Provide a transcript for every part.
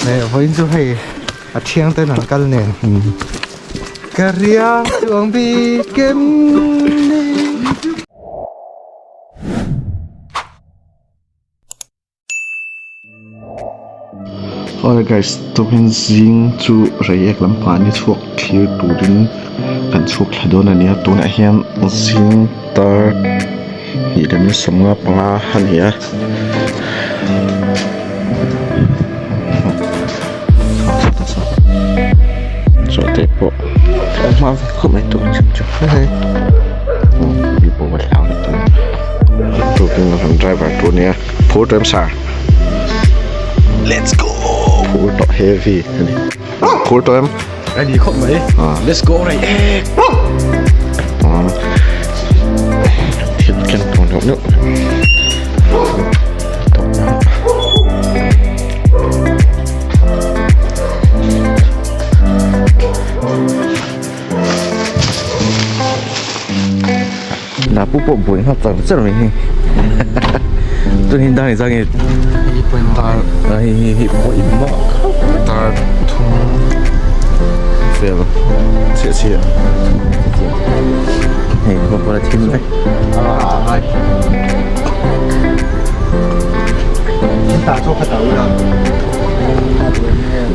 Vawiin chu hei a thiang ten an kal nen ka riang chuang bik em ni. Awle guys tukin zing chu reiek lampangah ni chhuak thlir turin kan chhuak thla dawn a ni a tunah hian zing tar hnih leh minute sawmnga panga a ni a. Chaw te pawh a hma ve khawp mai tun chu mi pawh va hlau lutuk tukin kan driver tur a nia phur tawh em sir let's go phur tawh heavy a ni phur tawh em a ni khawp mai let's go rei ek thil keng tur neuh neuh Napu pawh buai nghal char char mai hi tun hi dang zang in tar hei hei hei pawh in maw tar thum vel chhiah chhiah hei khua pawh a thim vek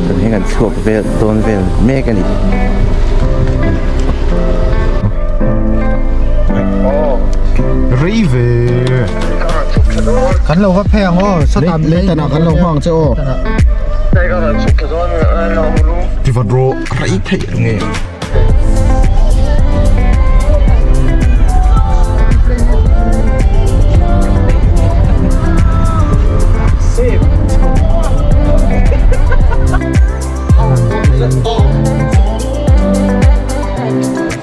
tun hi kan chhuak vel dawn vel mek a ni. Rei ve kan lo va phei ang aw sawtah leitan ah kan lo hmang che aw tivat rawh rei theih nge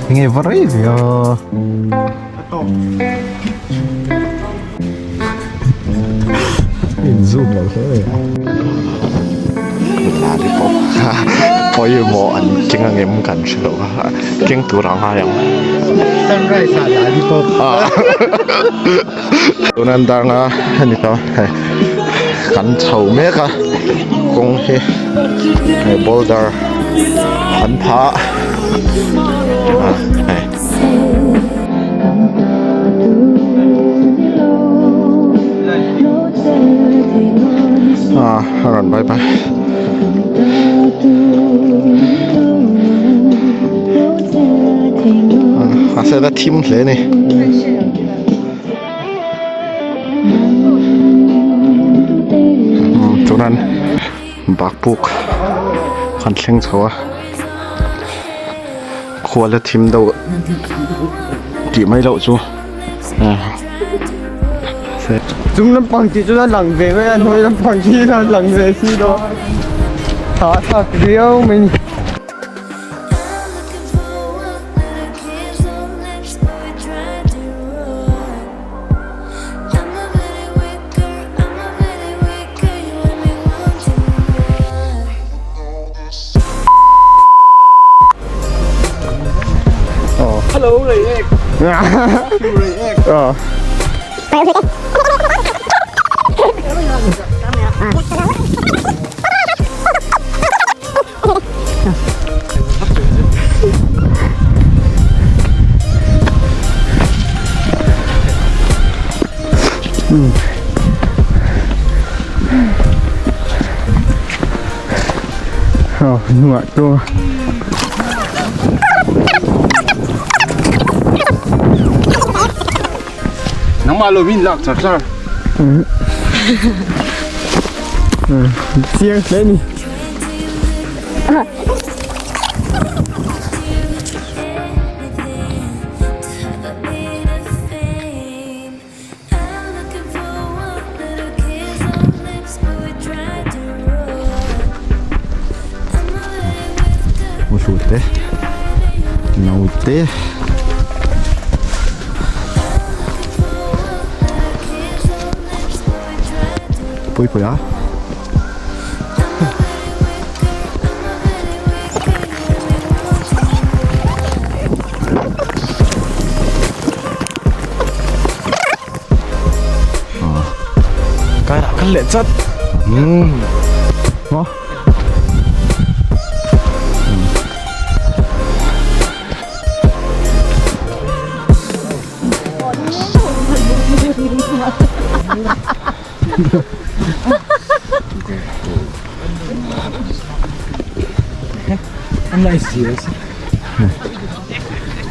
Nge va rei ve a. In zoom lo hle mai a. La te pawh pawimawh an keng ang em kan hre lo a keng tur a ngai ang. Sunrise ah la ni pawh. Tuna an dar nga a ni ta hei kan chho mek a kawng hi hei boulder an phah a hei. A rawn bye bye. Mahse la thim hle a ni. Chuan bakpuk kan thleng chho a khua la thim deuh tih mai loh chu Chung lampang tih chu a lang ve mai a hnuai lampang hi a lang ve si lo a thlak riau mai a ni. Hello Reiek. Reiek. Ờ, nuột luôn. Nangmah lo min lak char char. Chiang hle ni. Hlute naute pui pui a. Kai lah kan leh chat. Maw.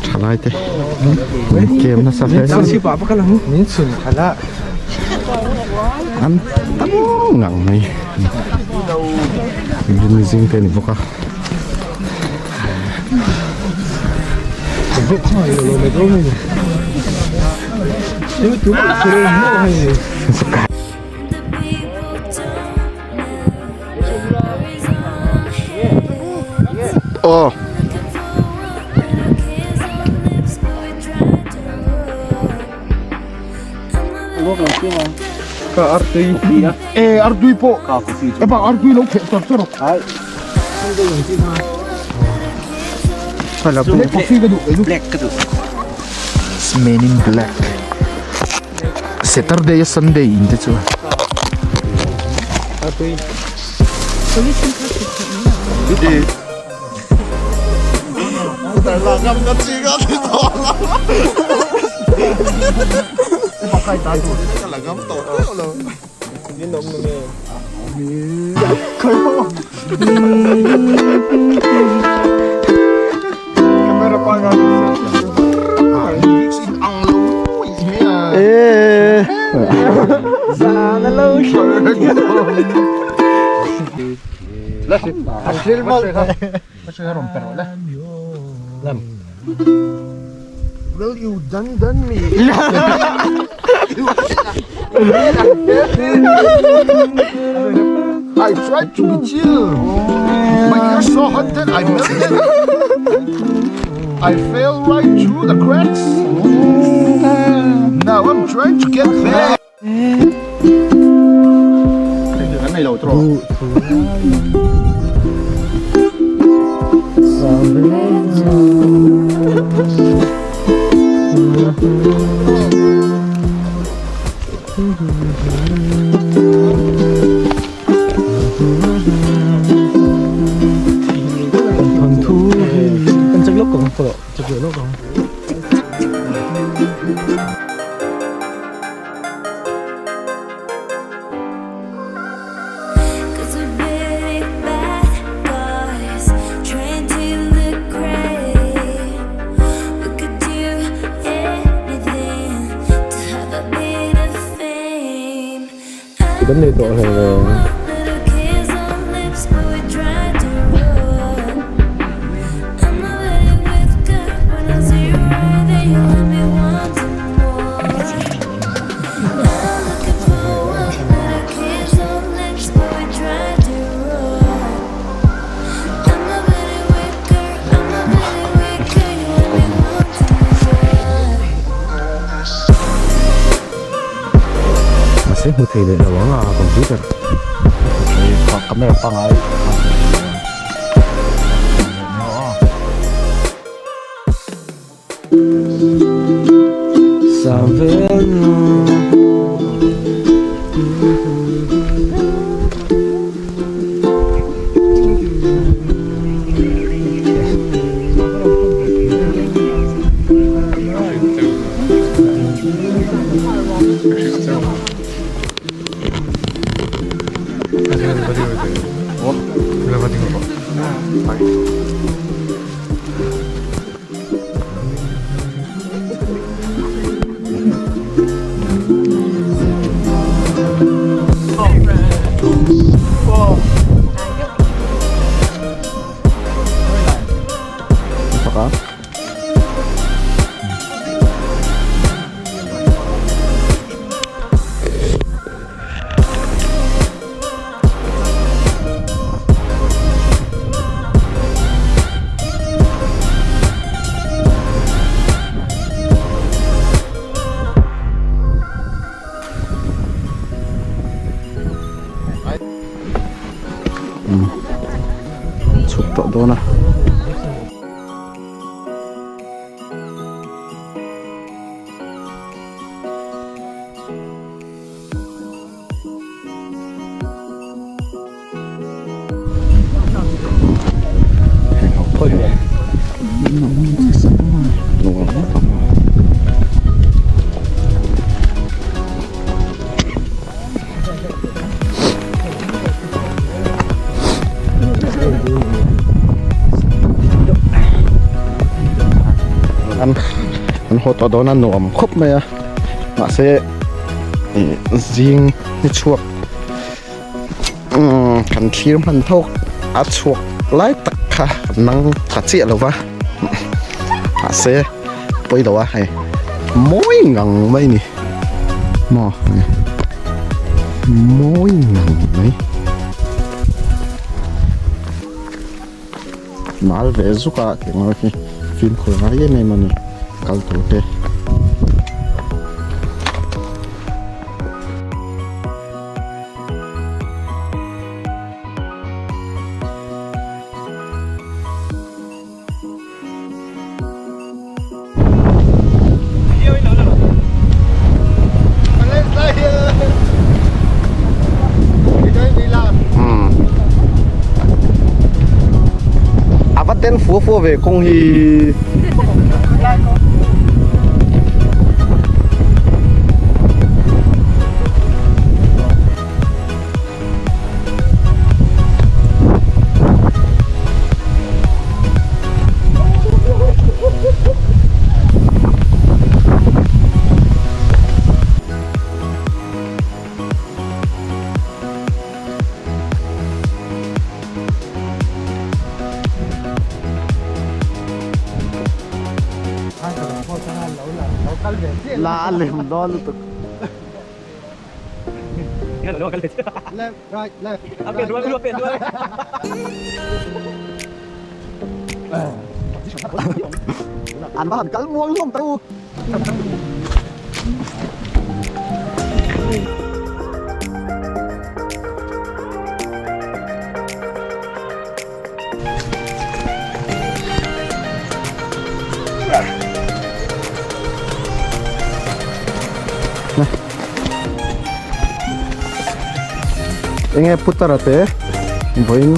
Thalai te an kem nasa hle an tam ngang mai mi zing te a ni bawk a. Aw. Ka artui e artui pawh e bak artui lo kheh char char Black ka duh. Men in black. Saturday a Sunday in te chu. Well you done done me. I tried to be chill, but you're so hot that I melted. I fell right through the cracks. Now I'm trying to get back. Kan nei tawh hle ve. Mahse hmu thei leh lo ang a computer camera pangai Chhuk tawh dawn a. An an haw tawh dawn a nuam khawp mai a mahse ih zing ni chhuak umm kan thlir hman thawk a chhuak lai tak kha kan nang ta chiah lo va mahse pawi lo a hei mawi ngang mai a ni maw hei mawi ngang mai. Mal ve zuk a tih ang khi fimkhur ngai em em a ni kal tur te. A va ten fua fua ve kawng hi. La lem dawn lutuk. Left, right, left. An va han kal muang hlawm ta u. Enge putara te vawiin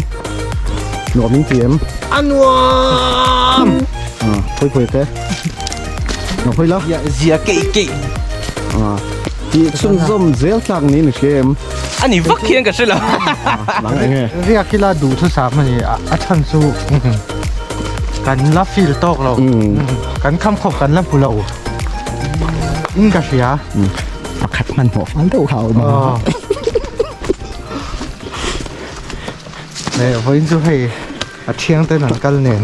nuam in ti em? A nuam! Phawi phawi te nuam phawi la? Zia keih keih. Tih chhunzawm zel tlak niin i hria em? A ni vak hian ka hre lo. Nang enge? Riak ila duhthusam a ni a, a chhan chu kan la feel tawk lo. Kan kham khawp kan la hmu lo in ka hria. Pakhat hmanhmawh fal deuh kha a awm ang. Leh vawiin chu hei a thiang ten an kal nen.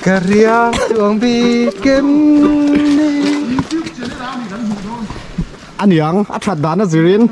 Ka riak chuang bik em ni. A niang, a that dan a zirin.